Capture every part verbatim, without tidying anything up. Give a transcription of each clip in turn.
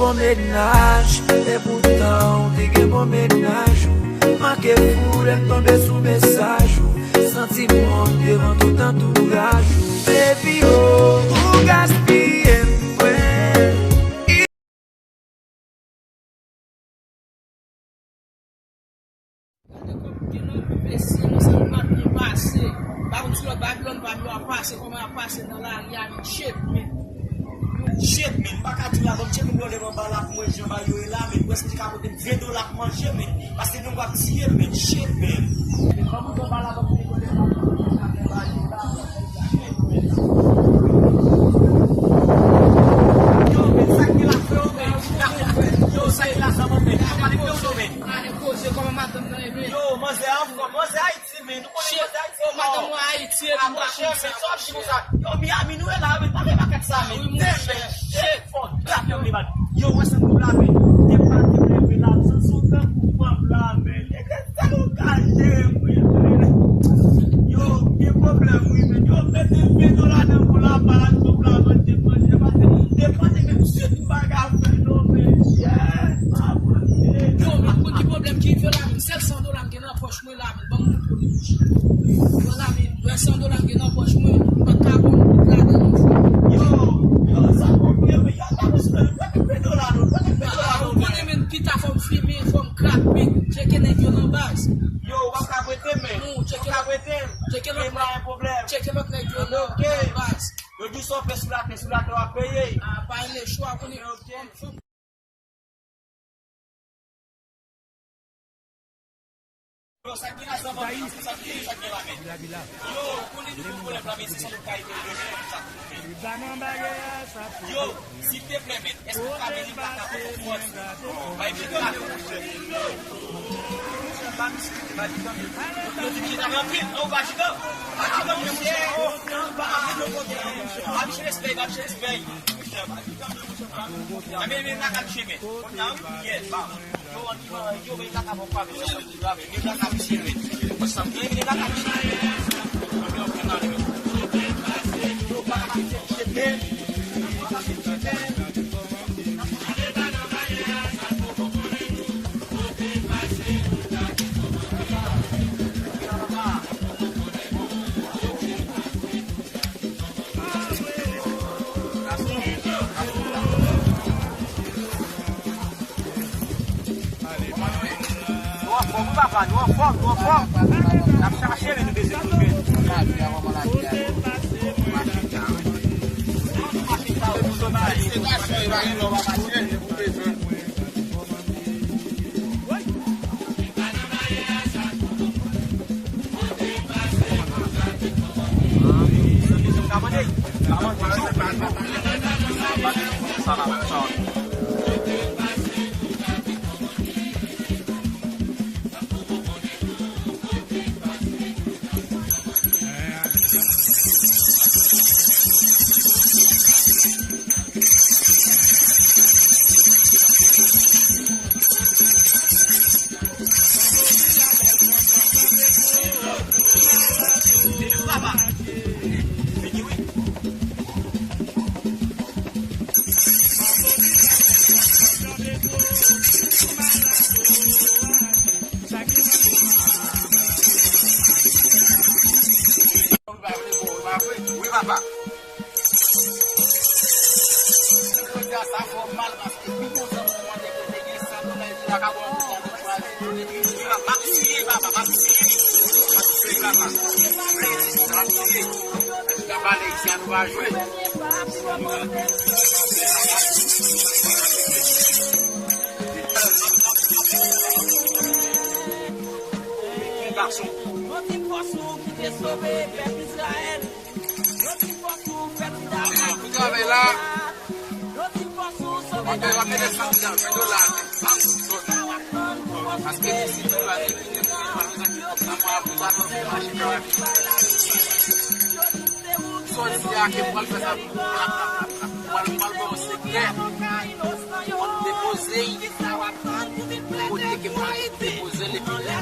Bon mennaj, epoutan ou te gen bon mennaj ou. Manke fou lè m tonbe sou mesaj ou. Santi m wont devan tout antouraj ou. Baby, oh, ou gaspiye m, mwen. Gade kòm gen nan vi mesye, nou se nou pa byen pase. Pa konn si lòt Babilòn pa nou ap pase, kòman y ap pase nan lari a, men shit, men. Shit, men, m pa ka di la, bon, shit, men, yo leve anba la pou mwen, jan ba yo ye la, men, prèske li ka pote m ven dola pou manje, men, paske nou ap tiye, men, shit, men. Men, kòm ou anba la, bon, shit, men. Yo, men, sa ki la, freo, men, yo, sa ki la, sa, men, yo, pale de yo, men. Ane koze kòman madanm nan ye, men. Yo, manzè anfòm, manzè Ayiti, men. Nou konnen manzè Ayiti, yo, madanm mwen Ayiti, epi m pa konn sa. Yo, Miami, nou ye la, men. Pa fè makak sa, men. Wi, monchè. Shit, fò, drap, yo, men. Yo, wè sa m la, men. Depi maten m leve la, m santi yon tankou pran m la, men. Nèg, sa nou kache, wi, men. Yo, gen pwoblèm, wi, men. Yo, mete m ven dola nan bou la, pa la, nou la, manje, manje, manje, manje, men, m sou bagay fè, non, men. Yes, pa manje. Yo, men, pou ki pwoblèm ki rive la, men, sèl san dola m gen nan pòch mwen la, men, ban m kontwole, monchè. Yo, la, men, lè san dola m gen nan pòch mwen, m pa ka pran m kout ladan non. Yo, yo, sa bon, men, men, yo, ta mouche, men, mete dola, non, mete dola, non, ou konnen, men, pita fò m fimen, fò m krape, tcheke nèg yo nan baz. Yo, w ap ka prete, men. Non, tcheke lòt, tcheke lòt nèg, tcheke lòt nèg yo nan, nan baz. Yo di sa w fè sou latè, sou latè w ap peye. A, pa gen chwa, konnen. Yo, sa ki la, sa va, sa ki, sa ki la, men. Yo, konnen nou pwoblèm la, men, se sa nou ka ede yo, men, sa. Yo, silteplè, men, èske w ka vini, m ka tape yon fòs? Bay m chita. Yo di ki ta anpil, non, ou pa chita. Pa chita, men, monchè. Pa chita, respè, pa chita, respè. Monchè, pa chita, men, monchè. Amè, men, la ka chemen. Konnya, wi. Yes, ba. Yo, an ki man, yo, men, la ka bon, pa, men, men, la ka chemen. Mwen, sa m gen, men, la ka chemen. Nou anfòm, wi, papa, nou anfòm, nou anfòm. N ap chache, men nou bezwen nou jwenn. Se gason, e pa gen lè w pa mache, e pou bezwen. Wi, papa. Jodi a sa fè m mal paske pi bon zanmi w mande kote gen san dola epi la ka ba w kote a nan chwazi. M ap tiye, papa, m ap tiye. M ap tiye, papa. M ap tiye. Chita pale isi a, nou pa jwe. Gason. Yo di fòs ou ki te sove pèp Izrayèl. Yo di fòs ou fè ti David. Pou travay la. Yo di fòs ou sove David. Paske si tou la te vini, pa gen sa ki fòs la, mwen ap pou sa nan mache travay. Sòti a ke pral fè sa pou pral pral pral pral. Pral pral ba w sekrè. Ou depoze y. Kote ke pral depoze l epi lè.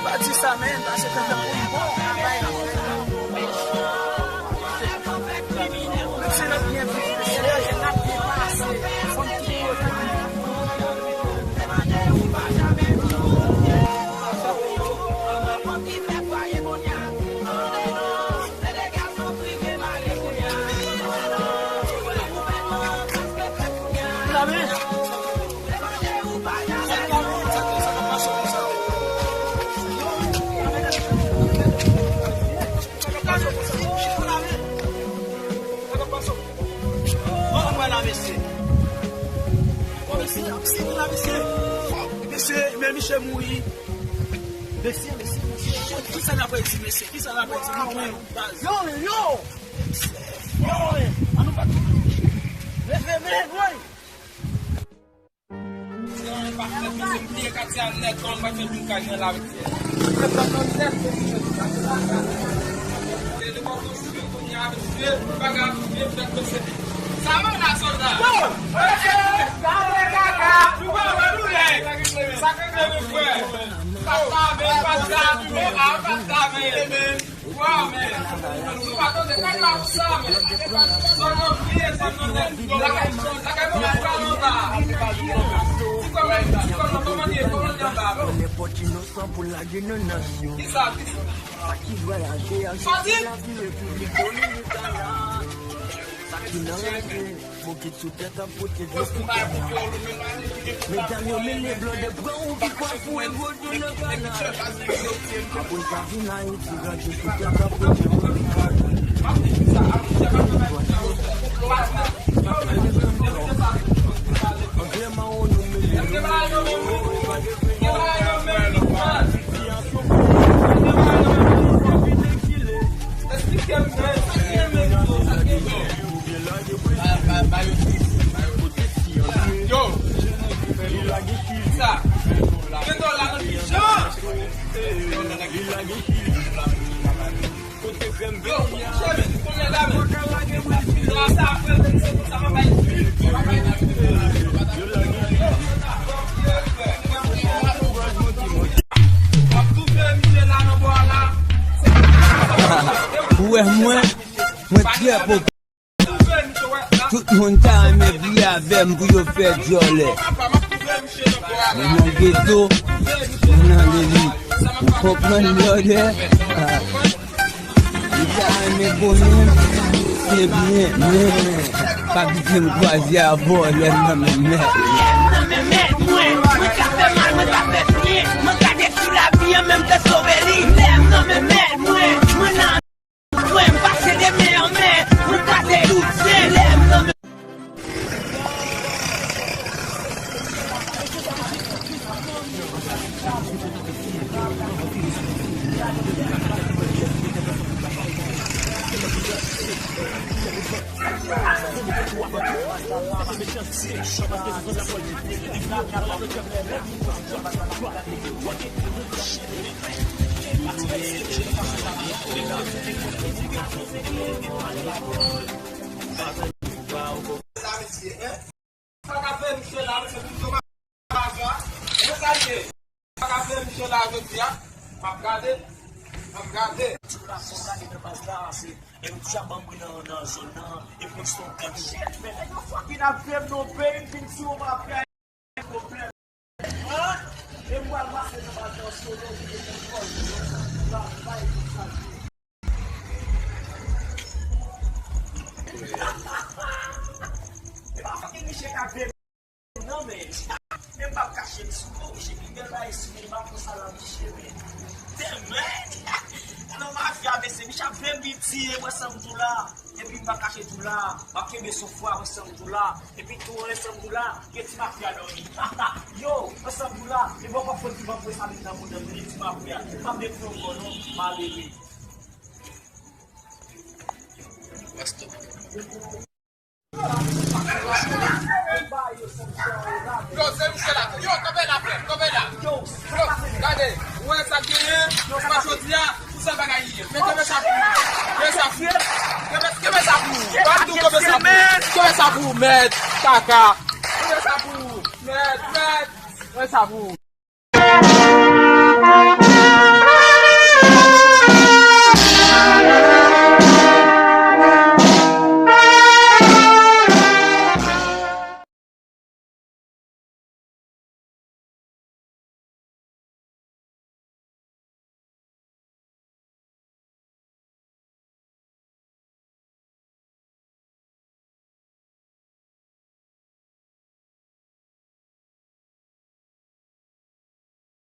Pa di sa, men, paske kankan pou li bon. Menm si n ap byen viv, mesye, n ap byen pase. Fò n tout kote. Mesye, men misye mouri. Mesye, mesye, mesye. Kisa n ap di, mesye? Kisa n ap di? Nou jwenn baz. Yo, yo! Yo, men, an nou bat. Leve men, woy! Nenpòt inosan pou lage nan nasyon. Sa ki vwayaje a soti lavi Repiblik Dominikana. Sa ki nan rete, bokit sou tèt ap pote dlo pou kè a. Medam yo mele blan de bran ou ki kwafou e vodou nan kanal. Apre sa vin Ayiti, radyo sou tèt ap pote vodou nan kanal. Anglè mawon nou mele yo. Yo! Sa! Gen dola nan kijan? Yo, chèf, konnen la, men. Sa, sa, frè, se konsa, mwen bay. Ou wè mwen, mwen trè pòpilè. Tout moun ta renmen viv avè m pou yo fè djòlè. Men nan geto, mwen nan leli. Ou konprann, brother? Ah. Li ta renmen konnen m, se byen, men pa kite m kwaze a vòlè nan men mèt. Lè m nan men mèt mwen, mwen ka fè mal, mwen ka fè byen, mwen ka detwi lavi an, men m te sove li. Lè m nan men mèt mwen, mwen nan mwen, m pase de men an men, mwen kraze tout zen. Lè m nan men Sa ka fè misye la, misye tout domaj. Mwen salye. Sa ka fè misye la jodi a. M ap gade. M ap gade. Ti la fò gade nan baz la, se, e nou deja ban m ri nan, nan zòn nan, e pou son gad chèf, men nèg yo fucking ap fè m nan peyi m fin sou yon mafya. E pa fòk misye ka vle non, men. Men m p ap kache m sou mwen, misye pi bèl bagay sou mwen, m pa konn sa la misye, men. Tèlman. Alò, mafya, mesye, misye ap vle m tiye, wè sa m tou la. Epi m pa kache tou la, m ap kenbe sou fwa, wè sa m tou la. Epi tou, wè sa m tou la, gen ti mafya dòmi. Yo, wè sa m tou la, e bò kòb fò ti van pou sa vin nan bouda m, gen ti mafya. M pa vle pran kò non, malere. Yo, se misye la. Yo, kanpe la, frè, kanpe la. Yo, gade, ou wè sa k genyen? Ou wè jodi a, pou sa bagay li ye. Men kenbe sa pou ou. Kenbe sa pou ou. Kenbe, kenbe sa pou ou. Gade ou kenbe sa pou ou. Kenbe sa pou ou, mèd. Kaka. Kenbe sa pou ou. Mèd, mèd. Kenbe sa pou ou.